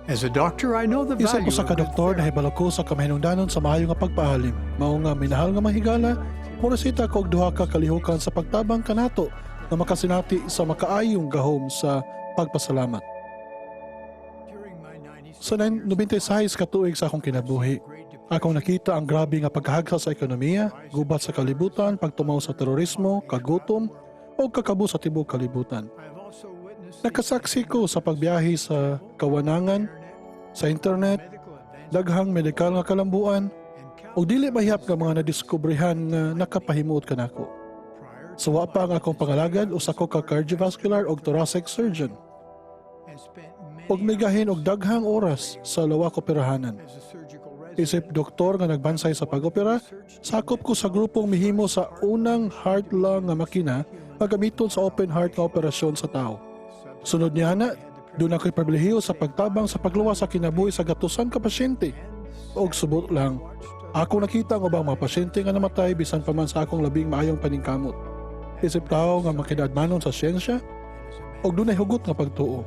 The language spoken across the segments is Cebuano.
As a doctor, I know the Isip value usa of ka good doktor, therapy. Nahibalo ko sa kamahinungdanon sa maayo nga pagpaalim. Mao nga, minahal nga mga higala, moresita ko og duha ka kalihukan sa pagtabang kanato nga makasinati sa makaayong gahom sa pagpasalamat. Sa 96 ka tuig sa akong kinabuhi, akong nakita ang grabe nga paghagsa sa ekonomiya, gubat sa kalibutan, pagtumaw sa terorismo, kagutom, o kakabo sa tibuok kalibutan. Nakasaksi ko sa pagbiyahe sa kawanangan, sa internet, daghang medikal nga kalambuan, ug dili mahiyap nga mga nadiskubrehan nga nakapahimuot kanako. Sa wa pa ang akong pangalagad, usa ko ka cardiovascular ug thoracic surgeon. Ug migahin og daghang oras sa lawak operahanan. Isip doktor nga nagbansay sa pag-opera, sakop ko sa grupong mihimo sa unang heart-lung nga makina nga gamiton sa open heart nga operasyon sa tao. Sunod niya na, duna ko'y pribilehiyo sa pagtabang sa pagluwas sa kinabuhi sa gatusan ka pasyente. Og subot lang, ako nakita ang ubang mga pasyente nga namatay bisan pa man sa akong labing maayong paningkamot. Isip tao nga makinaadmanon sa siyensya, og dunay hugot nga pagtuo.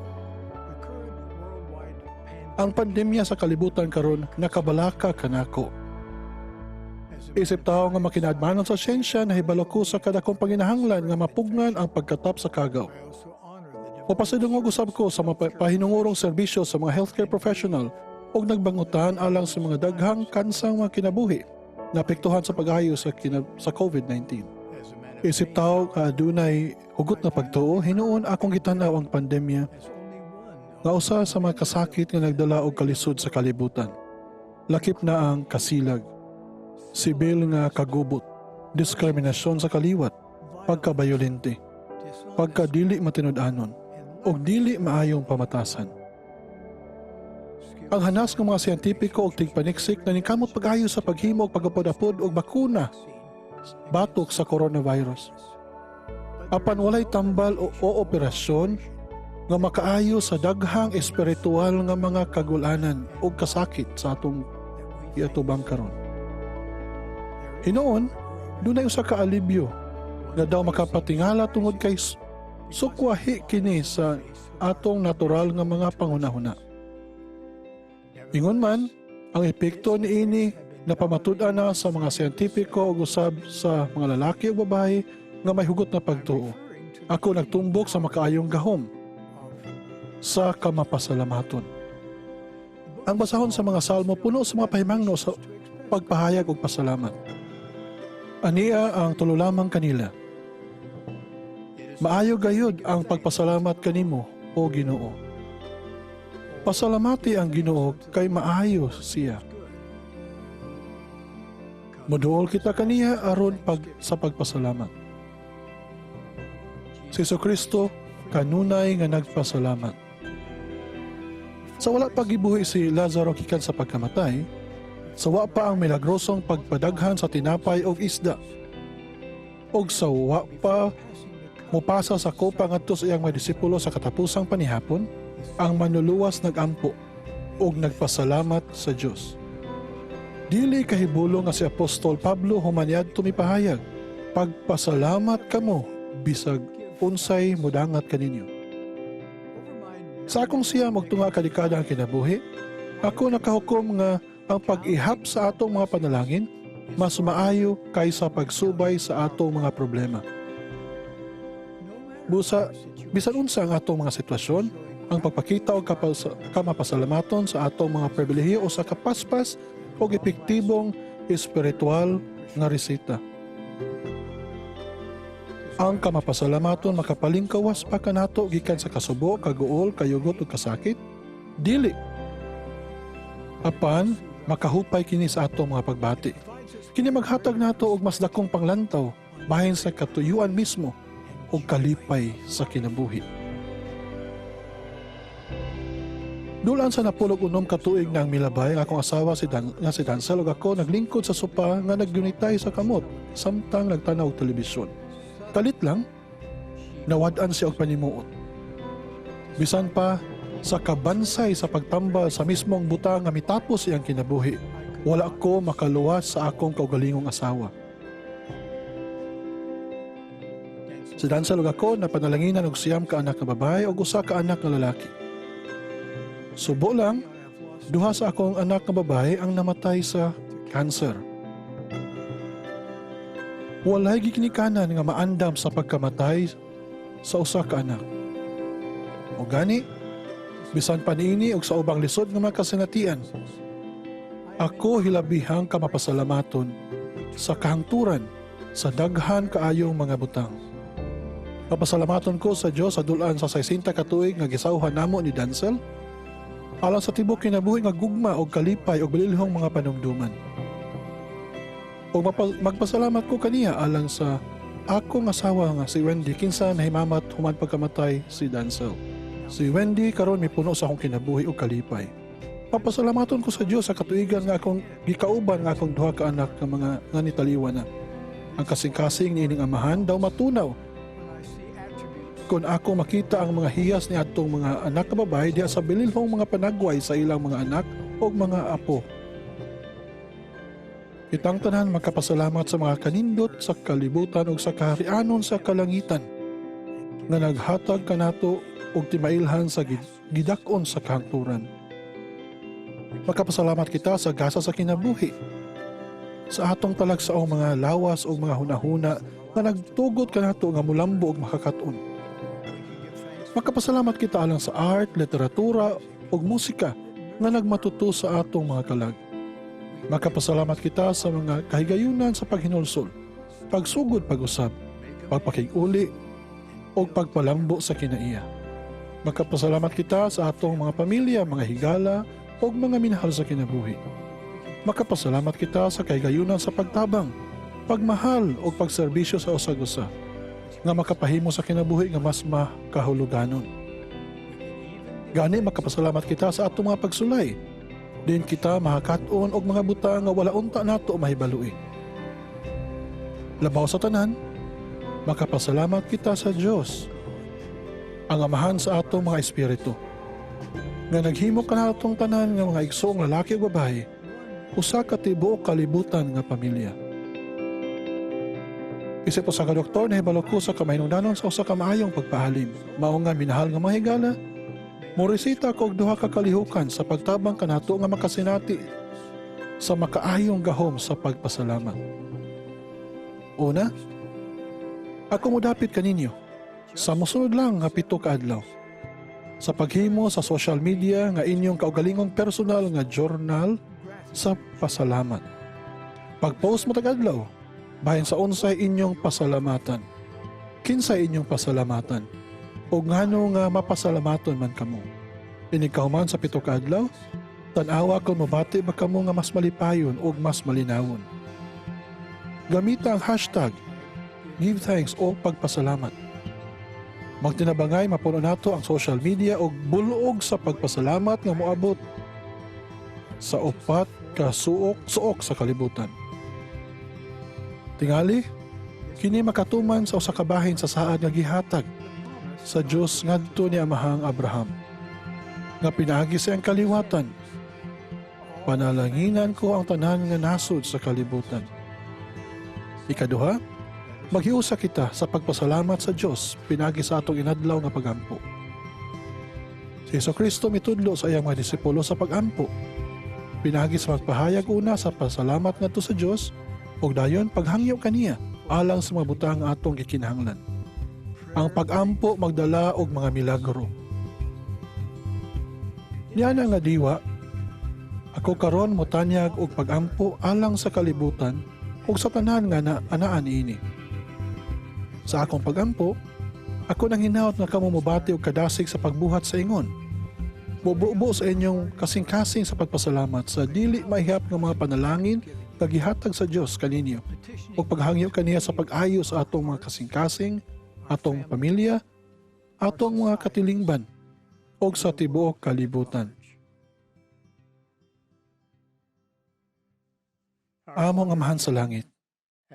Ang pandemya sa kalibutan karon nakabalaka kanako. Isip tao nga makinaadmanon sa siyensya, nahibalo ko sa kadakong panginahanglan nga mapugngan ang pagkatap sa kagaw. Mopasidungog usab ko sa pahinungurong serbisyo sa mga healthcare professional ug nagbangutan alang sa mga daghang kansang mga kinabuhi na apektuhan sa pag-ayo sa COVID-19. Isip tao nga adunay hugot na pagtuo, hinuon akong gitan-aw ang pandemya nga usa sa mga kasakit nga nagdala og kalisod sa kalibutan. Lakip na ang kasilag, sibil nga kagubot, diskriminasyon sa kaliwat, pagkabayolente, pagkadili matinud-anon, ug dili maayong pamatasan. Ang hanas ng mga siyentipiko ug tigpaniksik na ningkamot pag-ayo sa paghimo og pagapod-apod og bakuna batok sa coronavirus. Apan walay tambal o operasyon nga makaayo sa daghang espiritual nga mga kagulanan ug kasakit sa atong giatubang karon. Hinuon, dunay usa ka alibyo nga daw makapatingala tungod kay sukwahi kini sa atong natural nga mga panghunahuna. Ingon man, ang epekto niini napamatud-an na sa mga siyentipiko ug usab sa mga lalaki ug babae nga may hugot na pagtuo. Ako nagtumbok sa makaayong gahom sa kamapasalamaton. Ang basahon sa mga Salmo puno sa mga pahimangno sa pagpahayag og pasalamat. Ania ang tulo lamang kanila. "Maayo gayud ang pagpasalamat kanimo, o Ginoo. Pasalamati ang Ginoo kay maayo siya. Moduol kita kaniya aron pag sa pagpasalamat." Si Kristo kanunay nga nagpasalamat. Sa wala pa gibuhi si Lazaro gikan sa pagkamatay, sa wa pa ang milagrosong pagpadaghan sa tinapay og isda, og sa wa pa mupasa sa kopa ngadto sa iyang mga disipulo sa katapusang panihapon, ang Manluluwas nagampo ug nagpasalamat sa Dios. Dili kahibulong nga si Apostol Pablo human niadto mipahayag, "Pagpasalamat kamo bisag unsay mudangat kaninyo." Sa akong 90 og tunga ka dekada ang kinabuhi, ako nakahukom nga ang pag-ihap sa atong mga panalangin mas maayo kaysa pagsubay sa atong mga problema. Busa, bisan unsa ang atong mga sitwasyon, ang pagpakita og kamapasalamaton sa atong mga pribilehiyo usa ka paspas og epektibong espiritual nga reseta. Ang kamapasalamaton makapalingkawas pa kanato gikan sa kasubo, kaguol, kayugot ug kasakit? Dili. Apan makahupay kini sa atong mga pagbati. Kini maghatag nato og mas dakong panglantaw bahin sa katuyuan mismo ug kalipay sa kinabuhi. Dulaan sa 96 ka tuig na ang milabay, ang akong asawa nga si Dansel ug ako naglingkod sa sopa nga nagyunitay sa kamot samtang nagtanaw og telebisyon. Kalit lang, nawad-an siya og panimuot. Bisan pa sa kabansay sa pagtambal sa mismong butang nga mitapos iyang kinabuhi, wala ko makaluwas sa akong kaugalingong asawa. Si Dansel ug ako napanalanginan og 9 ka anak nga babae ug 1 ka anak nga lalaki. Subo lang, duha sa akong anak nga babae ang namatay sa cancer. Walay gikinikanan nga maandam sa pagkamatay sa usa ka anak. O gani, bisan pa niini og sa ubang lisod nga mga kasinatian, ako hilabihang kamapasalamaton sa kahangturan sa daghan kaayong mga butang. Mapasalamaton ko sa Dios sa dul-an sa 60 ka tuig nga gisawhan namo ni Denzel alang sa tibuok kinabuhi nga gugma og kalipay og balilhong mga panumduman. Og magpasalamat ko kaniya alang sa akong asawa nga si Wendy, kinsa nahimamat human pagkamatay si Denzel. Si Wendy karon mipuno sa akong kinabuhi og kalipay. Papasalamaton ko sa Dios sa katuigan nga akong gikauban nga akong duha ka anak nga mga nga nitaliwa na. Ang kasing-kasing niining amahan daw matunaw kung ako makita ang mga hiyas ni atong mga anak nga babae diha sa bililhong mga panagway sa ilang mga anak o mga apo. Kitang tanan magkapasalamat sa mga kanindot sa kalibutan ug sa kaharianon sa kalangitan nga naghatag kanato og timailhan sa gidak-on sa kahangturan. Makapasalamat kita sa gasa sa kinabuhi, sa atong talagsaong mga lawas o mga hunahuna nga nagtugot kanato nga mulambo ug makakaton. Makapasalamat kita alang sa art, literatura ug musika nga nagmatuto sa atong mga kalag. Makapasalamat kita sa mga kahigayunan sa paghinulsol, pagsugod pag-usab, pagpakig-uli ug pagpalambo sa kinaiya. Makapasalamat kita sa atong mga pamilya, mga higala ug mga minahal sa kinabuhi. Makapasalamat kita sa kahigayunan sa pagtabang, pagmahal ug pagserbisyo sa usag-usa nga makapahimo sa kinabuhi nga mas makahuluganon. Gani makapasalamat kita sa atong mga pagsulay. Diin kita makakat-on og mga butang nga wala unta nato mahibaloi. Labaw sa tanan, makapasalamat kita sa Dios, ang Amahan sa atong mga espiritu, nga naghimo kanatong tanan nga mga igsoong lalaki ug babae, usa ka tibuok kalibutan nga pamilya. Isip usa ka doktor, nahibalo ko sa kamahinungdanon sa usa ka maayong pagpahalim. Mao nga, minahal nga mga higala, moresita ko og duha ka kalihukan sa pagtabang kanato nga makasinati sa makaayong gahom sa pagpasalamat. Una, ako modapit kaninyo sa mosunod lang nga 7 ka adlaw sa paghimo sa social media nga inyong kaugalingong personal nga journal sa pasalamat. Pag-post mo tag-adlaw, bahin sa unsay inyong pasalamatan, kinsay inyong pasalamatan, o ngano nga mapasalamaton man kamo. Inig kahuman sa 7 ka adlaw, tan-awa kung mabati ba kamo nga mas malipayon o mas malinawon. Gamita ang #GiveThanks o pagpasalamat. Magtinabangay mapuno nato ang social media og buluog sa pagpasalamat nga moabot sa 4 ka suok sa kalibutan. Tingali, kini makatuman sa usa ka bahin sa saad nga gihatag sa Dios ngadto ni Amahang Abraham, nga pinaagi sa iyang kaliwatan, panalanginan ko ang tanan nga nasod sa kalibutan. Ikaduha, maghiusa kita sa pagpasalamat sa Dios pinaagi sa atong inadlaw nga pagampo. Si Hesus Kristo mitudlo sa iyang mga disipulo sa pagampo pinaagi sa pagpahayag una sa pasalamat ngadto sa Dios ug dayon paghangyo kaniya alang sa mga butang atong gikinahanglan. Ang pagampo magdala og mga milagro. Niana nga diwa, ako karon motanyag og pagampo alang sa kalibutan ug sa tanan nga na anaan niini. Sa akong pagampo, ako nang hinaot nga kamo mobati og kadasig sa pagbuhat sa ingon. Mububo sa inyong kasing-kasing sa pagpasalamat sa dili mahihap nga mga panalangin nga gihatag sa Dios kaninyo ug paghangyo kaniya sa pag-ayo sa atong mga kasing-kasing, atong pamilya, atong mga katilingban ug sa tibuok kalibutan. Among Amahan sa langit,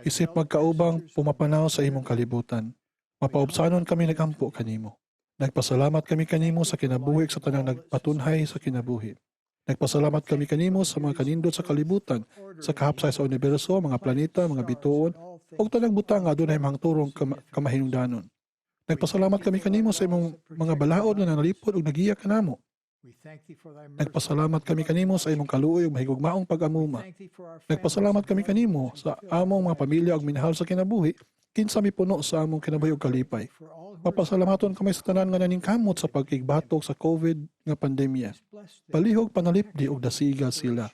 isip magkaubang pumapanaw sa imong kalibutan, mapaubsanon kami nagampo kanimo. Nagpasalamat kami kanimo sa kinabuhi sa tanang nagpatunhay sa kinabuhi. Nagpasalamat kami kanimo sa mga kanindot sa kalibutan, sa kahapsay sa universo, mga planeta, mga bituon, ug tanang butang nga adunay mahangturong kamahinungdanon. Nagpasalamat kami kanimo sa imong mga balaod nga nanalipod ug nagiya kanamo. Nagpasalamat kami kanimo sa imong kaluoy ug mahigugmaong pag-amuma. Nagpasalamat kami kanimo sa among mga pamilya ug minahal sa kinabuhi, kinsa mipuno sa among kinabuhi ug kalipay. Mapasalamaton kami sa tanan nga naningkamot sa pagkigbatok sa COVID nga pandemya. Palihog panalipdi ug dasiga sila.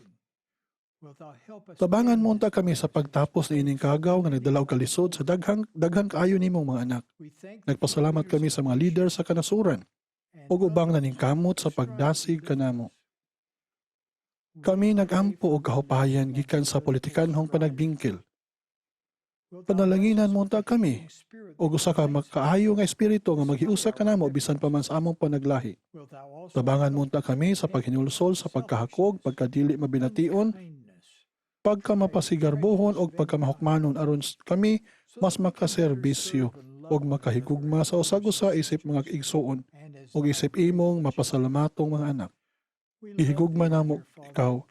Tabangan mo unta kami sa pagtapos niining kagaw nga nagdala og kalisod sa daghang daghan kaayo nimong mga anak. Nagpasalamat kami sa mga leader sa kanasuran ug ubang naningkamot sa pagdasig kanamo. Kami nagampo og kahupayan gikan sa politikanhong panagbingkil. Panalanginan mo unta kami og usa ka makaayo nga espiritu nga maghiusa kanamo bisan pa man sa among panaglahi. Tabangan mo unta kami sa paghinulsol sa pagkahakog, pagkadili mabination, pagkamapasigarbohon og pagkamahukmanon aron kami mas makaserbisyo ug makahigugma sa usag-usa isip mga igsuon ug isip imong mapasalamatong mga anak. Gihigugma namo ikaw,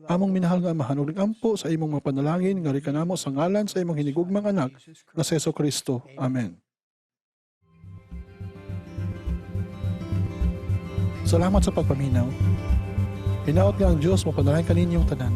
among minahal nga Amahan, ug nagampo sa imong mga panalangin ngali kanamo sa ngalan sa imong hinigugmang anak nga si Kristo. Amen. Salamat sa pagpaminaw. Hinaot nga ang Dios mopanalangin kaninyong tanan.